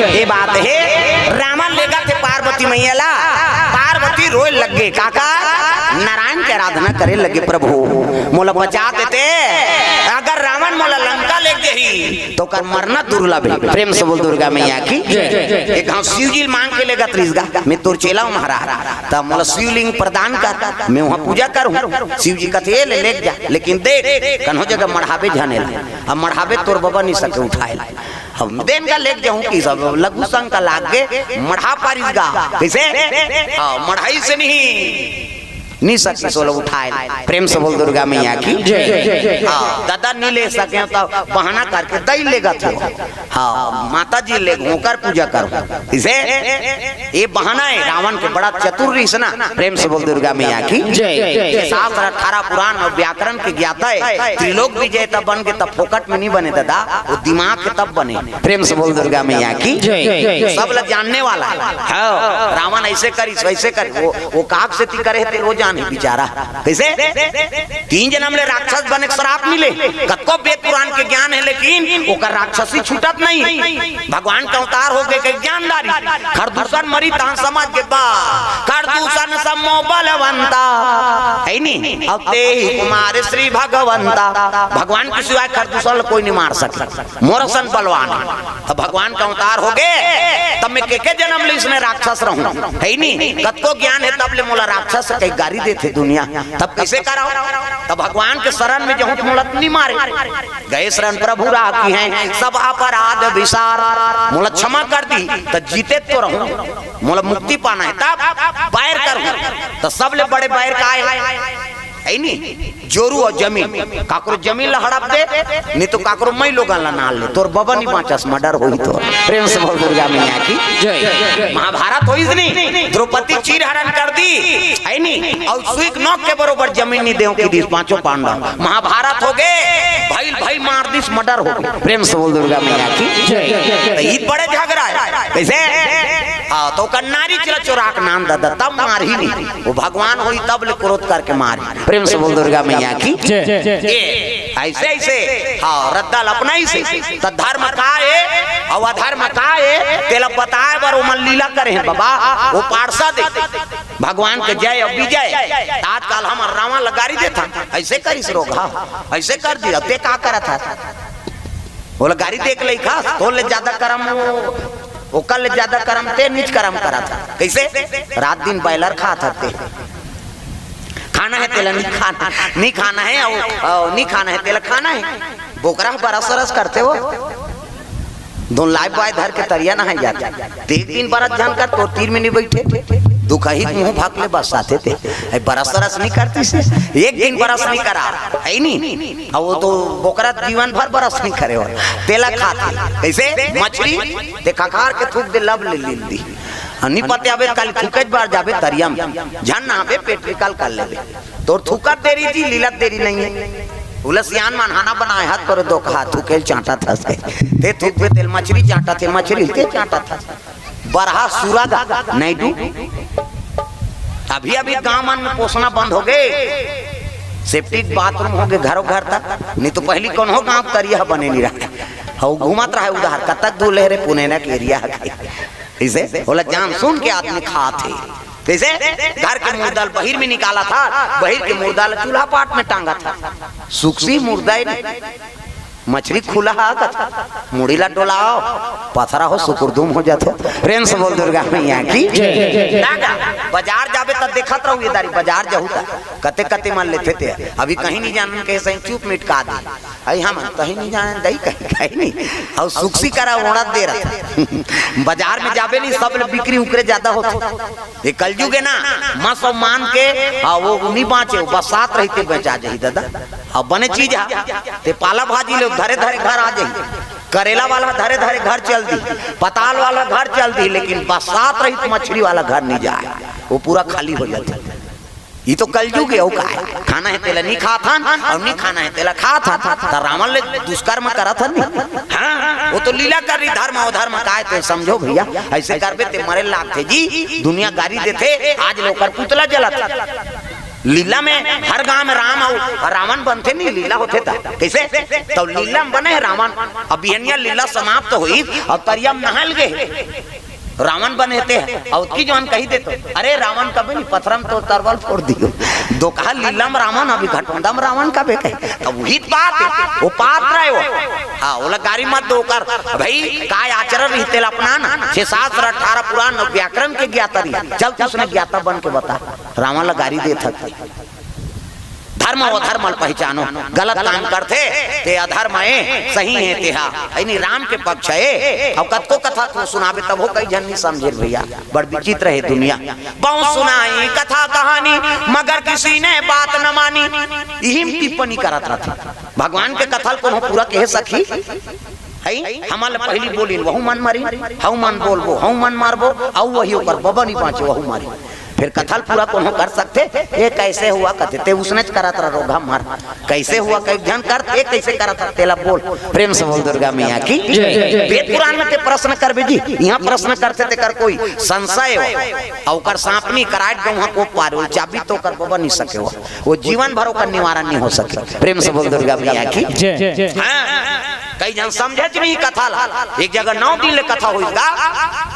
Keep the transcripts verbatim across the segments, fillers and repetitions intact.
ये बात हे, रावण लेगथे पार्वती मैया ला, पार्वती रोए लग गे, काका नारायण के आराधना करे लगे, प्रभु मोला बचा देते, अगर रावण मोला लंका ले गही तो कर मरना दुर्लभ हे। प्रेम से बोल दुर्गा मैया की। एक घाव शिव जी मांग के लेगत रहिस गा, मैं तोर चेला हूँ महाराज, त मोला शिवलिंग प्रदान कर, मैं वहाँ पूजा करूँ। शिव जी कथे, "ए ले, लेग जा, लेकिन देख कन्हो जगह मढ़ाबे झने ला, अब मढ़ाबे तोर बबा नहीं सके उठाए ला।" हम देन का लेग जाऊँ कि सब लघु शंका लाग गे, मढ़ा पारिस गा। कैसे? हाँ, मढ़ाई से नहीं, नहीं सके सोला उठाए ला। प्रेम से बोल दुर्गा मैया की। हाँ, दादा नहीं ले सके तो बहाना करके दई लेगथे। हाँ, माता जी लेग होकर पूजा करो। इसे ये बहाना हे रावण के, बड़ा चतुर रहिस ना। प्रेम से बोल दुर्गा मैया की। शास्त्र अठारह पुराण और व्याकरण के ज्ञाता हे, त्रिलोक विजेता बन के तब फोकट में नहीं बने दादा, वो दिमाग के तब बने। प्रेम से बोल दुर्गा मैया की। सब ला जानने वाला हे। हाँ, रावण ऐसे करिस, वैसे करिस, वो, वो काग से ती करे हे, तेल वो जाने बेचारा। कैसे? तीन जनम ले राक्षस बने के श्राप मिले, कतको वेद पुराण के ज्ञान हे, लेकिन ओकर राक्षसी छूटत नहीं। भगवान के अवतार होके के ज्ञानदारी, खरदूषण मरी तहन समझ के बा, खरदूषण समो बलवंता, हे नी? अब ते ही कुमार श्री भगवंता, भगवान के सिवाय खरदूषण ल कोई नहीं मार सके, मोर असन बलवान हे। अब भगवान के अवतार होगे, तब मैं के के जनम ले इसने राक्षस रहूं, हे नी? कतको ज्ञान हे, तब ले मोला राक्षस कही गारी देथे दुनिया, तब कैसे कराओ? तब भगवान के शरण में जहूं त मोला नहीं मारे। गए शरण प्रभु राखिहैं, सब अपराध विसार। मोला क्षमा कर दी, त जीते तो रहूं, मोला मुक्ति पाना हे, तब बैर करूं, त सबले बड़े बैर का हे? हे नी? जोरू और जमीन, काकरो जमीन ला हड़प दे, नहीं तो काकरो मई लोगन ला नाल ले, तोर बबा नहीं बाँचस, मर्डर होही तोर। प्रेम से बोल दुर्गा मैया की। महाभारत होइस नहीं, द्रौपदी चीर हरण कर दी, हे नी? और सुई के नोक के बरोबर जमीन नहीं देवं कहि दिस पांचों पांडव। महाभारत होगे, भइल भइल मार दिस, मर्डर होगे। प्रेम से बोल दुर्गा मैया की। त ई बड़े झगरा हे। कैसे? हाँ, त ओकर नारी चला चोरा के नान दे दे, तब मारही नहीं। वो भगवान होही तब ले क्रोध करके मारही। प्रेम से बोल दुर्गा मैया की। ए, ऐसे ऐसे, हाँ, रद्दा ल अपनाइस हे। त धर्म का हे और अधर्म का हे, तेला बताए बर ओमन लीला करे हे बाबा। वो पार्षद हे, भगवान के जय और विजय। आजकल हमर रावण ल गारी देथन, ऐसे करिस रोगहा, ऐसे कर दिया, ते का करत हस? ओला गारी दे के लइका, तोर ले ज्यादा करम वो, ओकर ले ज्यादा करम ते नीच करम करत हस। कैसे? रात दिन बॉयलर खात हस ते। खाना हे तेला नहीं खाना, नहीं खाना हे, अउ, अउ, नहीं खाना हे तेला खाना हे। बोकरा बरस सरस करथे वो। दोन लाइफबॉय धर के तरिया नहाए जाथे। ते एक दिन बरस झन कर, तोर तीर में नहीं बैठे। दुखही मुंह भाग ले बस आथे ते। ए, बरस सरस नहीं करतिस। एक दिन बरस नहीं करा, हे नी? अब वो तो बोकरा जीवन भर बरस नहीं करे हो। तेला खाथे। कैसे? मछली, ते खखार के थूक दे, लब ले लील दी। अउ नहीं पते आबे, काली थूके बर जाबे तरिया में। झन नहाबे, पेट निकाल कर लेबे। तोर थूकत देरी जी, लीलत देरी नहीं हे। उला सियान मन हाना बनाए हस, तोरे दो कहा थूकेल चांटत हस। ते थूकबे तेल मछली चांटथे, मछली ते चांटत हस। बरहा सुरा गा, नहीं डू। अभी अभी गांव मन में पोसना बंद होगे, सेप्टिक बाथरूम होगे घरों घर तक, नहीं तो पहली कोनो गांव तरिया बने नहीं रहा। हऊ घूमत रहे उधार, कतक दूर ले रे, पुनेना के एरिया हे। इसे ओला जान सुन के आदमी खाथे। कैसे? घर के मुर्दा ल बहिर में निकालत हस, बहिर के मुर्दा ल चूल्हा पाट में टांगत हस। सुकसी मुर्दा हे नहीं। मछली खुला हा कथा, मुड़ी ला डोलाओ, पथरा हो, सुकुरदुम हो जाथे। प्रेम से बोल दुर्गा मैया की। दादा, बाजार जाबे त देखत रहू ये दारी, बाजार जाहू त कते कते मन लेथे ते। अभी कहीं नहीं जानन के सही चुप मिटका दे। अई हम तही नहीं जानन दई कहीं, कहीं नहीं। अउ सुकसी करा ओढ़त दे रहा। बाजार में जाबे नहीं, सब ले बिक्री उकरे ज्यादा होथे। ये कलयुग हे ना, मस अउ मान के, आ, वो नहीं बाँचे, वो बसात रहिथे बेचा जाही दादा। अब बने चीज हे, ते पाला भाजी ले धरे धरे घर आ जाही, करेला वाला धरे धरे घर चल दी, पताल वाला घर चल दी, लेकिन बसात रहित मछली वाला घर नहीं जाए, वो पूरा खाली हो जाथे। ये तो कलयुग हे, अउ का हे? खाना हे तेला नहीं खात हन, अउ नहीं खाना हे तेला खात हन, त रावण ले दुष्कर्म करत हन नहीं? हाँ, वो तो लीला कर रही, धर्म अधर्म का हे ते समझो भैया, ऐसे करबे ते मरे लागथे जी, दुनिया गारी देथे, आज ले ओकर पुतला जलत। लीला में हर गांव में राम अउ रावण बनथे नहीं, लीला होथे त। कइसे? त लीला में बने हे रावण, अब बिहनिया लीला समाप्त होइस अउ तरिया में नहाय ल गे हे। रावण बने हे ते ह, अउ ओतकी जवान कहि देथे, "अरे रावण कबे नहीं, पथरा में तोर तरवा ल फोर दिहूं।" दोकहा लीला में रावण, अभी घटोंदा में रावण कबे कहे? त उही त बात हे, ओ पात्र हे ओ। हां, ओला गारी मत दो कर, भई, काय आचरण रहिथे तेला अपना ना, छह शास्त्र, अठारह पुराण, व्याकरण के ज्ञाता रही। चल, तैं ओइसने ज्ञाता बन के बता, रावण ला गारी देथस। धर्म अउ अधर्म ल पहिचानो, गलत काम करथे ते अधर्म ए, सही हे तेहा, अइ नहीं राम के पक्ष ए। अउ कतको कथा तैं सुनाबे तभो कई झन नहीं समझे भइया, बड़ विचित्र हे दुनिया। बहुत सुनाई कथा कहानी मगर किसी ने बात न मानी, इही म टिप्पणी करत रथे। भगवान के कथा ल कोनो पूरा कहे सकही? हई, हमन ल पहिली बोलिन, वहू मन मरिन, हऊ मन बोलबो, हऊ मन मारबो, अऊ वही ओकर बबा नी बांचे, वहू मारिन। फेर कथा ल पूरा कोनो कर सकथे? "ये कैसे हुआ?" कथे, "ते उसनेच करत रह रोगहा मर। कैसे हुआ?" कई झन कर, "ते कैसे करत रह?" तेला बोल। प्रेम से बोल दुर्गा मैया की। जय। वेद पुराण में ते प्रश्न करबे जी, इहां प्रश्न करथे तेकर कोई संशय हो, अऊ ओकर सांपनी कराट गौहा को पार हो, चाबी तो ओकर बबा नी सके हो, वो जीवन भर ओकर निवारण नी हो सके। प्रेम से बोल दुर्गा मैया की। जय। हां। कई झन समझेच नहीं कथा ला। एक जगह नौ दिन ले कथा होइस गा,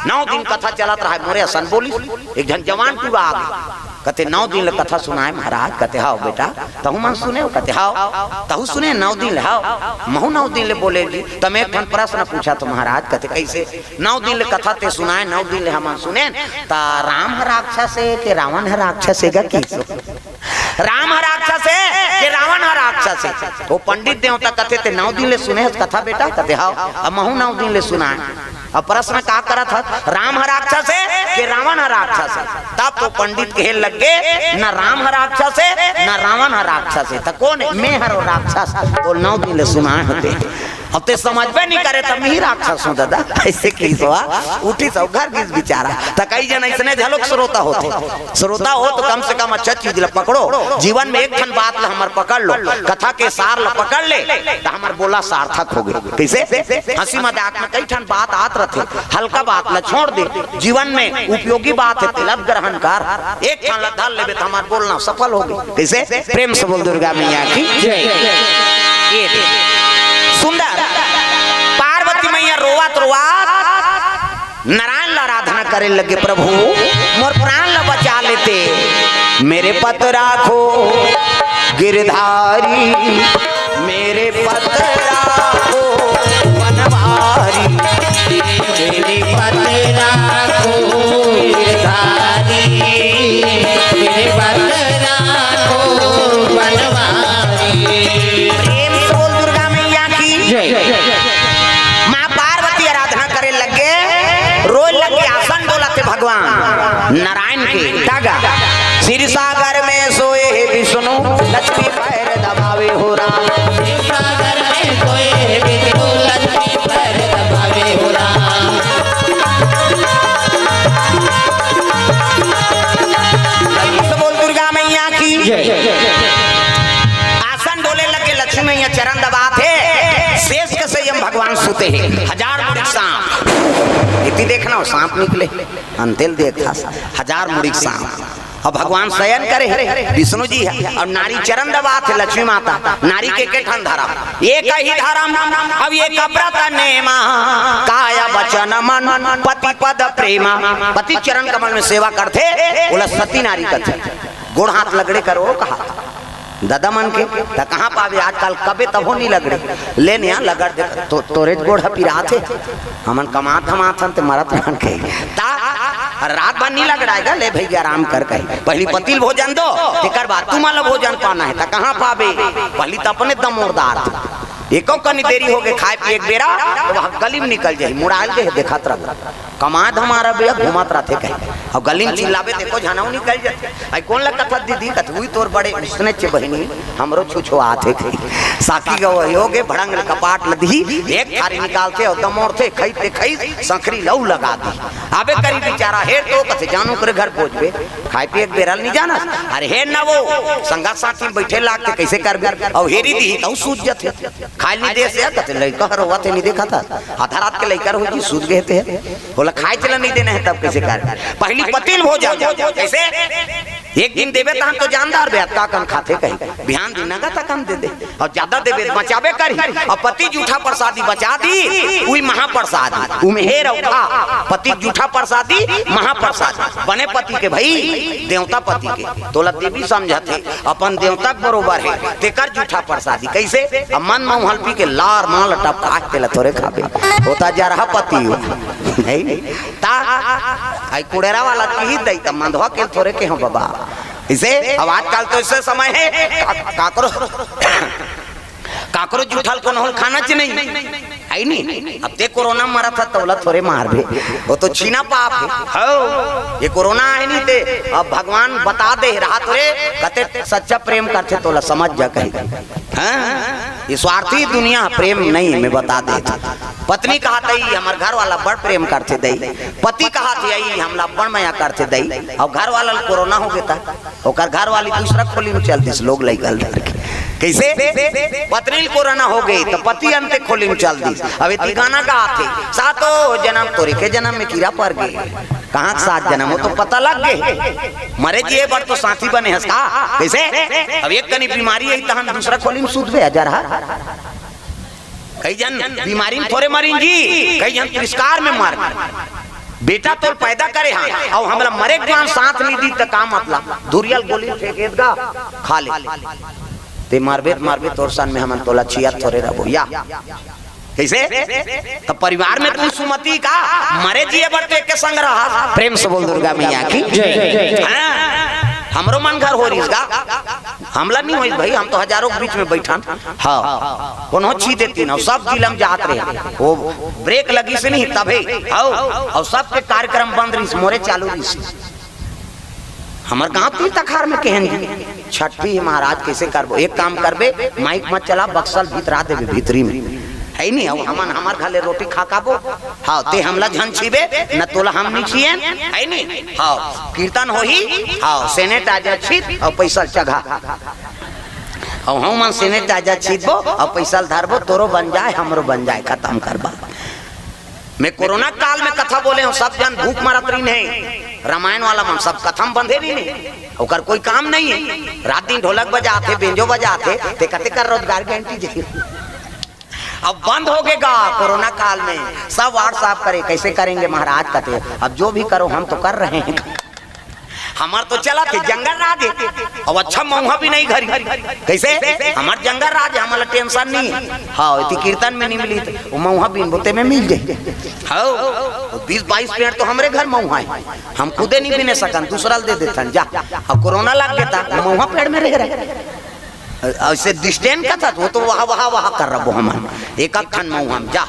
नौ दिन कथा चलत रहा, मोरे असन बोलिस। एक झन जवान टूरा आगे, कथे, "नौ दिन ले कथा सुनाय महाराज?" कथे, "हव बेटा।" "तहू मन सुने हो?" कथे, "हव।" "तहू सुने नौ दिन ले?" "हव।" "महू नौ दिन ले बोले जी।" "त मैं एक ठन प्रश्न पूछत हों महाराज।" कथे, "कइसे?" "नौ दिन ले कथा ते सुनाय, नौ दिन ले हमन सुनेन, त राम ह राक्षस हे के रावण ह राक्षस हे गा?" कइसे? राम ह राक्षस हे के रावण ह राक्षस हे? वो पंडित देवता कथे, "ते नौ दिन ले सुने हस कथा बेटा?" कथे, "हव।" "अब महू नौ दिन ले सुनाय।" अब प्रश्न का करत हस, राम ह राक्षस हे के रावण ह राक्षस हे? तब तो पंडित कहे लग गे, "न राम ह राक्षस हे, न रावण ह राक्षस हे, त कोन हे?" "मैं हरों राक्षस, तोला नौ दिन ले सुनाय हों ते।" अब ते समझबे नहीं करे, तब मैं ही राक्षस हों दादा। अइसे कहिस ओ, उठिस अऊ घर गिस बिचारा। त कई झन अइसने घलोक श्रोता होथे। श्रोता हो तो कम से कम अच्छा चीज ला पकड़ो। जीवन में एक ठन बात ला हमर पकड़ लो, कथा के सार ला पकड़ ले, त हमर बोला सार्थक होगे। कइसे? हंसी मजाक में कई ठन बात आत रथे, हल्का बात ला छोड़ दे। जीवन में उपयोगी बात हे, तेला ग्रहण कर। एक ठन ला धर लेबे त हमर बोलना सफल होगे। कइसे? प्रेम से बोल दुर्गा मैया की। जय। ये दे। सुंदर। पार्वती मैया रोवत रोवत नारायण ला आराधना करे लगे, "प्रभु, मोर प्राण ला बचा ले ते, मेरे पत राखो गिरधारी, मेरे पत राखो बनवारी, मेरे पत राखो गिरधारी, मेरे पत राखो बनवारी।" प्रेम से बोल दुर्गा मैया की। जय। माँ पार्वती आराधना करे लगे, रोए लगे, आसन डोलाथे भगवान नारायण के। तागा, "क्षीर सागर में सोए हे विष्णु, लक्ष्मी पैर दबावे हो राम।" क्षीर सागर में सोए हे विष्णु, लक्ष्मी पैर दबावे हो राम। प्रेम से बोल दुर्गा मैया की। जय। आसन डोले लगे, लक्ष्मी मैया चरण दबाथे, शेष के संयम भगवान सुते हे। हजार मुड़ी सांप, इति देखना हो, सांप निकले, अंतेल देखा, हजार मुड़ी सांप। अब भगवान शयन करे हे, विष्णु जी हे, अऊ नारी चरण दबाथे, लक्ष्मी माता। नारी के के ठन धरम, एक ही धरम, अब एक व्रत नेमा, काय वचन मन पति पद प्रेमा। पति चरण कमल में सेवा करथे, ओला सती नारी कथे। गोड़ हाथ लगड़े करो कहा ददा मन के, त कहाँ पाबे आजकल, कबे तभो नी लगड़े। ले ने आ लगड़ दे, तो, तोरे गोड़ ह पिरात हे, हमन कमात धमात हन ते मरत रहन कही। ता रात भर नी लगड़ाय गा, ले भइया आराम कर कही। पहिली पति ल भोजन दो, तेकर बाद तुमन ल भोजन पाना हे, त कहाँ पाबे? पहिली त अपने दमोरदार थे। एको कनी देरी होगे खाय पिये के बेरा, त वहाँ गली में निकल जाही, मुड़ायल गे हे, देखत रह। कमाय धमाय रबे, घूमत रथे कही। अब गली में चिल्लाबे, देखो झनऊ निकल जाथे। अई कोन ला कथस दीदी? कथे, "उई तोर बड़े उसने चे बहिनी, हमरो छुछुआत हे कही।" साकी गवई होगे, भड़ंग ले कपाट ल दिही, एक थारी निकालथे अऊ दमोरथे, खई ते खई, संखरी लऊ लगा दी। आबे करी बिचारा, हेर तो कथे, "जानू करे घर पहुंचबे, खाय पिये के बेरा ल नी जानस?" अरे हेर ना वो, संगा साथी में बइठे लागथे, कइसे करबे? अऊ हेरी दिही, तऊ सूझ जाथे। खाय ल नी देस या, कथे, "लइका ह रोवत हे, नी देखत हस? आधा रात के लइका रोही जी, सूत गे हे ते।" बोला, "खाय ल नी देना हे, तब कइसे कर?" पहिली पति ल भोजन, कइसे? एक दिन देबे तहन तो जानदार बे, अतका कन खाथे कही, बिहान दिन नगा तकन दे दे, अउ जादा देबे त बचाबे करही। अउ पति जूठा प्रसादी बचा दी, उही महाप्रसादी, उमे हेर अउ खा। पति जूठा प्रसादी, महाप्रसादी बने पति के भई, देवता पति के, तोला देवी समझत हे, अपन देवता के बरोबर हे, तेकर जूठा प्रसादी। कइसे? अब मन मउहा ल पी के लार माल टपका के तेला थोरे खाबे, होता जरहा पति हो। नहीं, नहीं। ता, आई कुड़ेरा वाला कही दई, त मंदवा के थोरे के हो बाबा। इसे, अब आजकल तो इसे समय हे, का-, काकरो, काकरो जूठा ल कोनो ल खाना च नहीं, हे नी? अब ते कोरोना मरत ह, तोला थोरे मारबे, वो तो छीना पाप हे। हो, ये कोरोना हे नी ते, अब भगवान बता दे रहा थोरे, कते सच्चा प्रेम करथे तोला समझ जा कही। हाँ, ये स्वार्थी दुनिया, प्रेम नहीं, मैं बता देत हूँ। पत्नी कहत हे, "हमर घर वाला बड़ प्रेम करथे दई।" पति कहत हे, "हमला बड़ मया करथे दई।" अउ घर वाला ल कोरोना हो गे त ओकर घर वाली दूसरा खोली में चल दिस, लोग लइका ल धर के। कइसे? पत्नी ल कोरोना हो गे त पति अंते खोली में चल दिस। अब एती गाना गात हे, "सातो जनम तोरे के जनम में कीरा पर गे।" कहाँ के सात जनम, वो तो पता लग गे। मरे जिए बर तो साथी बने हस का? कइसे? अब एक कनी बीमारी आई तहन दूसरा खोली में सूतबे, अजर हा। कई झन बीमारी में थोरे मरिन जी, कई झन तिरस्कार में मर। बेटा तोल पैदा करे हा, अउ हमला मरे के बाद साथ नइ दी त का मतलब? धुरिया ल गोली फेंक देत गा, खा ले। ते मरबे त मरबे, तोर सन में हमन तोला चियत थोरे रहबो या। कइसे? त परिवार में तू सुमति का, मरे जिए बर तो एके संग रहा। प्रेम से बोल दुर्गा मैया की। जय। हाँ, हमरो मन घर हो रहिस गा। हमला नइ होइस भई, हम तो हजारों के बीच में बइठन। हाँ, कोनो छी देती ना, सब जिला में जात रहे। वो ब्रेक लगिस नहीं तभे। हाँ, अउ सबके कार्यक्रम बंद रहिस, मोरे चालू रहिस। हमर गांव तीर तखार में केहन जी? छठी हे महाराज, कइसे करबो? एक काम करबे, माइक मत चला, बक्सा ल भीतरा देबे भीतरी में, हे नी? अउ हमन हमर घर ले रोटी खा खाबो। हाँ, ते हमला झन छीबे, न तोला हम नइ छियन, हे नी? हाँ, कीर्तन होही, हाँ, sanitizer छीत अउ पैसा ल चघा। अउ हमन sanitizer छीतबो अउ पैसा ल धरबो, तोरो बन जाए, हमरो बन जाए, खतम करबा। मैं कोरोना काल में कथा बोले हूँ, सब झन भूख मरत रहिन हे, रामायण वाला मन सब कथा में बंधे रहिन हे, ओकर कोई काम नहीं हे। रात दिन ढोलक बजात हे, बेंजो बजात हे, ते कते कर रोजगार गारंटी जाही। अब बंद हो गे गा कोरोना काल में, सब WhatsApp करे, कैसे करेंगे महाराज कथे। अब जो भी करो, हम तो कर रहे हैं। हमर तो चलत हे जंगल राज हे, अउ अच्छा मउहा बीन हे घरी। कइसे? हमर जंगल राज हे, हमन ला tension नइ हे। हाँ, एती कीर्तन में नइ मिली त वो मउहा बीनबो ते में मिल जाही। हाँ, वो बीस बाईस पेड़ तो हमरे घर मउहा हे, हम खुदे नइ बीने सकन, दूसरा ल दे देथन जा। अब कोरोना लग गे त वो मउहा पेड़ में रहे रहे। अइसे distance का था, वो तो वहा, वहा, वहा कर रहा वो हमन। एक आध ठन मउहा में जा।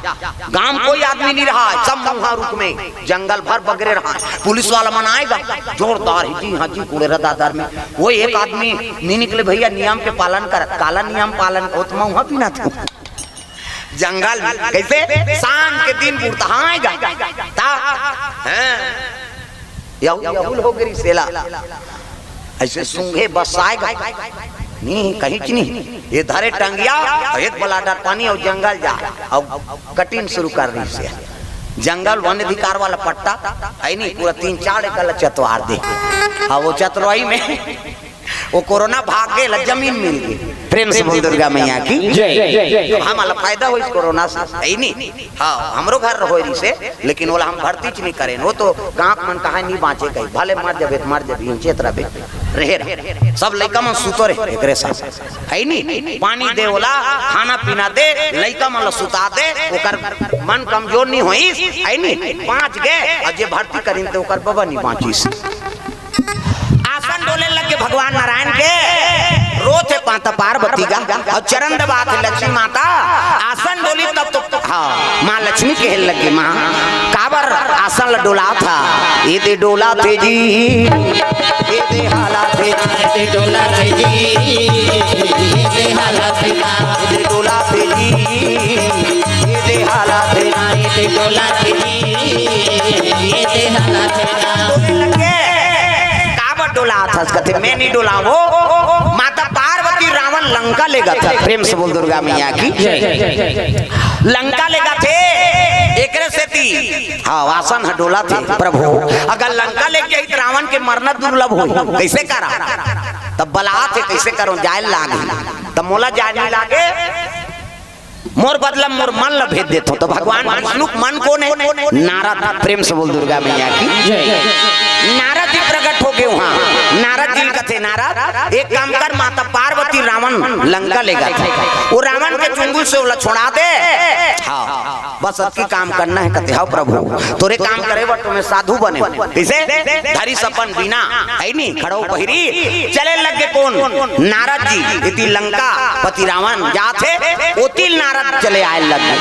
गांव में कोई आदमी नइ रहा, सब मउहा रुख में, जंगल भर बगरे रहा। पुलिस वाला मन आए गा, जोरदार हे जी, हाँ जी, कुड़ेरा दादर में। वो एक आदमी नइ निकले भइया, नियम के पालन कर, काला नियम पालन, वो तो मउहा बीनत हे। जंगल में, कइसे? शाम के दिन बुड़ता, हाँ, आए गा। ता, हाँ। यहू, यहू ल हो गे रिहिस एला। अइसे सूंघे बस आए गा। नहीं, कहीं च नहीं। ये धरे टंगिया, अउ एक बलाडर पानी अउ जंगल जा, अउ cutting शुरू कर दिस हे। जंगल वन अधिकार वाला पट्टा, हे नी, पूरा तीन चार एकड़ ला चतवार दे। हाँ, वो चतरवाई में वो कोरोना भाग गे, ला जमीन मिल गे। प्रेम से बोल दुर्गा मैया की जय। हमन ला फायदा होइस कोरोना से, हे नी? हाँ, हमरो घर होय रिहिस हे, लेकिन ओला हम भर्ती च नइ करेन। वो तो गांव के मन कहा नइ बांचे कही, भले मर जबे त मर जबे, चेत रबे, रहे रह। सब लइका मन सुतो रहे एकरे साथ, हे नी? पानी दे ओला, खाना पीना दे, लइका मन ला सुता दे, ओकर मन कमजोर नइ होइस, हे नी? बांच गे, अउ जे भर्ती करिन ते ओकर बबा नइ बांचिस। आसन डोले लगे भगवान नारायण के, रोथे माता पार्वती गा, अउ चरण दबात हे लक्ष्मी माता। आसन डोली तब तो, हाँ, माँ लक्ष्मी कहे लगे, माँ, काबर आसन ल डोलाथस? ए दे डोलाथे जी, ए दे हालाथे, ए दे डोलाथे जी, ए दे हालाथे, ए दे डोलाथे जी, ए दे हालाथे, ए दे डोलाथे जी, ए दे हालाथे। डोले लगे। काबर डोलाथस? कथे, मैं नइ डोलावों। माता पार्वती रावण लंका लेगथे। प्रेम से बोल दुर्गा मैया की। लंका लेगथे। एकरे सेती, हाँ, आसन ह डोलत हे। प्रभु, अगर लंका लेके जाही त रावण के मरना दुर्लभ होही। कइसे करँव? तब बलात हे, कइसे करँव? जाय ल लागही। तब मोला जाय नइ लागे, मोर बदला मोर मन ल भेज देथव। त भगवान विष्णु के मन कोन हे? नारद। प्रेम से बोल दुर्गा मैया की। जय। नारद जी प्रकट होके उहाँ, नारद जी ल कथे, नारद, एक काम कर, माता पार्वती रावण लंका लेगथे, वो रावण के चुंगुल से ओला छोड़ा दे। हाँ, बस अतकी काम करना हे। कथे, हव प्रभु, तोरे काम करे बर तो मैं साधु बने हँव। कइसे? धरिस अपन बीना, हे नी, खड़ऊ पहिरी, चले लगे कोन? नारद जी। एती लंका पति रावण जात हे, ओती ल नारद चले आय लगे।